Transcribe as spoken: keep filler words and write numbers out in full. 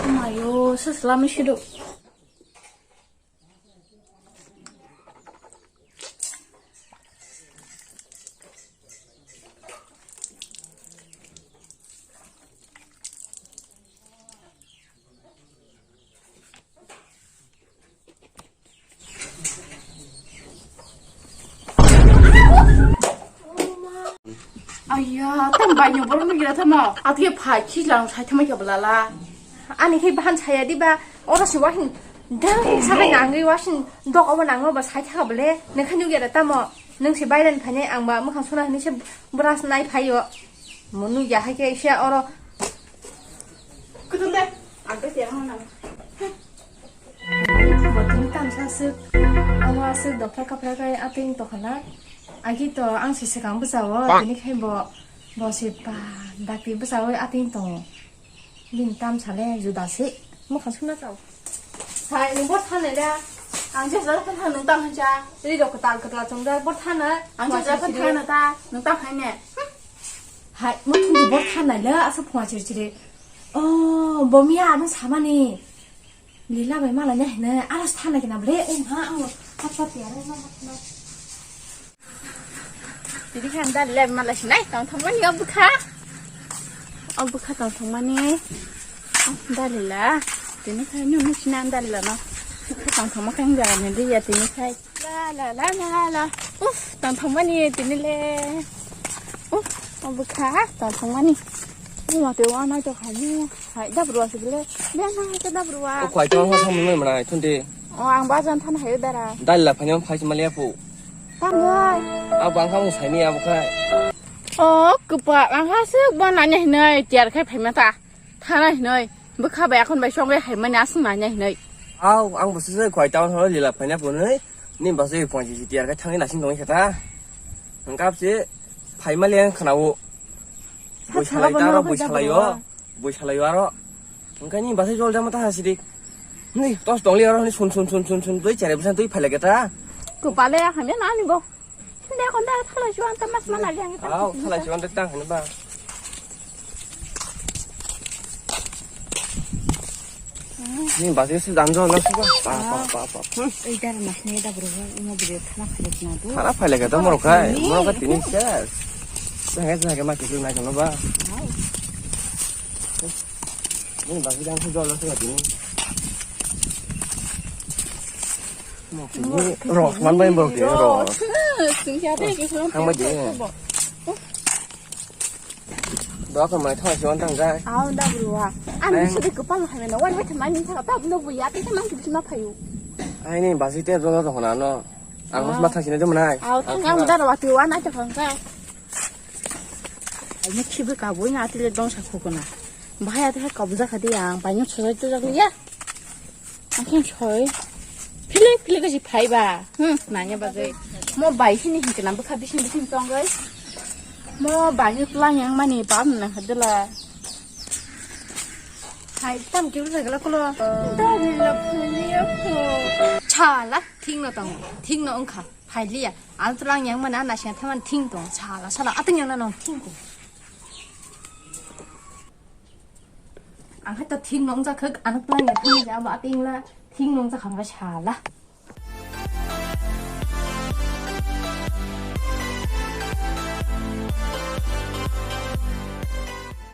Mayo, sesla misido. Ayya, tam baino borok nugwi ra tamo. Atge phai khichlang sai thamai khe belala. Ani khe bahan saya diba, oro si wasing dang sabai nangwi wasing dok obo nango ba sai thaka bele. Nokha nugwi ra tamo. Nung si bairan phainai ang ba mukhang suna hinwi se brush nai phaio. Mo nugya hai khe se oro. Kutung de. Ang to tiang nang. Bo tini tamsa aswk, omo aswk dopha kaphra khai atwing tongkha na. Agi to ang se swkang bwsao, tini khai bo, bo se ba dakti bwsao atwing tongo. Bini tamsa le juda se, mukhang suna chao. Hai, nwng bor thanai da? Ang je jora phan thang nwng tang hancha. Ri rok kwtal kwtal chwng da bor thana. Ang je jora phan thana ta, nwng tang hai ne? Hai, mukhang bor thanai le, asa phunga chiri chiri. Oh, bo miya ano samani. Lila bai mala ne hene, aras thana kina bre, um ha, ang pat pat ya, re, ma, ma, ma. Tini khan da lem mala sinai, tong thong mani, o bwkha. O bwkha tong thong mani. Da lila. Tini khan nunu sinan da lila no. Tong thong ma khan ga ne dia tini khai. La, la, la, la, la. Uf, tong thong mani tini le. Uf, o bwkha, tong thong mani. Ni ma te wa na to kha ni. Hai, da bro si bele. Be na hai da bro. O kwai tong thong mani mana thun de. O ang ba jan than hai dara. Da lila phani phai mali apu. Tang hai. A bang kha mung sai ni abu khai. O kwpa ang ha se ba na ni hinai tiar khai phai ma ta. Thana hinoi, bwkha bai akhon bai songwi hai mani aswk nanya hinoi. Au, ang bo se khwai town horo lila phaina phunui, ni bwsai phanchi si tiyar khai thangwi nasing tongwi khe ta. Hwnkhe se phaima le ang khwnao. Bui salai ta ro, bui salai o, bui salai o aro. Hwnkhe ni bwsai jol jama ta hasidik. Ni tos tongli aro ni sun sun sun sun sun twi chare bwsai twi phailai khe ta. Kwpale hamya nani bo. Hindi ako nda thalai chuan ta mas mana liang ta. Au, thalai chuan ta tang hini ba. Ni basi si dan jo na suka. Pa pa pa pa. Ei dar mas ni da bro, imo bro thana phai na do. Thana phai lagi ta moro kai, moro kai tini ses. Sa hai sa ke ma kitu na kono ba. Ni basi dan si jo na suka tini. Ros man bai borok de ros. Sing kya de ke suan. Ang bai de. Doa ko mai thang si wan tang jai. Aw da bro wa. Ani se de ko pang hai na wan wet man ni tha ta no bu ya te man ki ma phayu. Ai ni basi te ro ro na no. Ang mas ma thang si na de manai. Aw thang ang da ro wa ti wan a ta khang ka. Ai ni khibu ka bu na ti le dong sa khu ko na. Bahai a te ka bu ja kha de ang bai no chhai tu ja ya. Akhon soi. Philip, philip kasi phai ba. Hmm, nanya bagwi. Mo bai sini hinkhe na bwkha bising bising tongwi. Mo bai ni tlang yang mani bam na hadala. Hai, tam ke usa gala kulo. Tam la phuli ko. Chala, thing no tong. Thing no ongkha. Phai liya. Al tlang yang mana na siya thaman thing tong. Chala, chala, ating yang na no thing ko. Ang hai ta thing nong jakha, ang plan ya thing ya ba ating la thing nong jakha ba sala.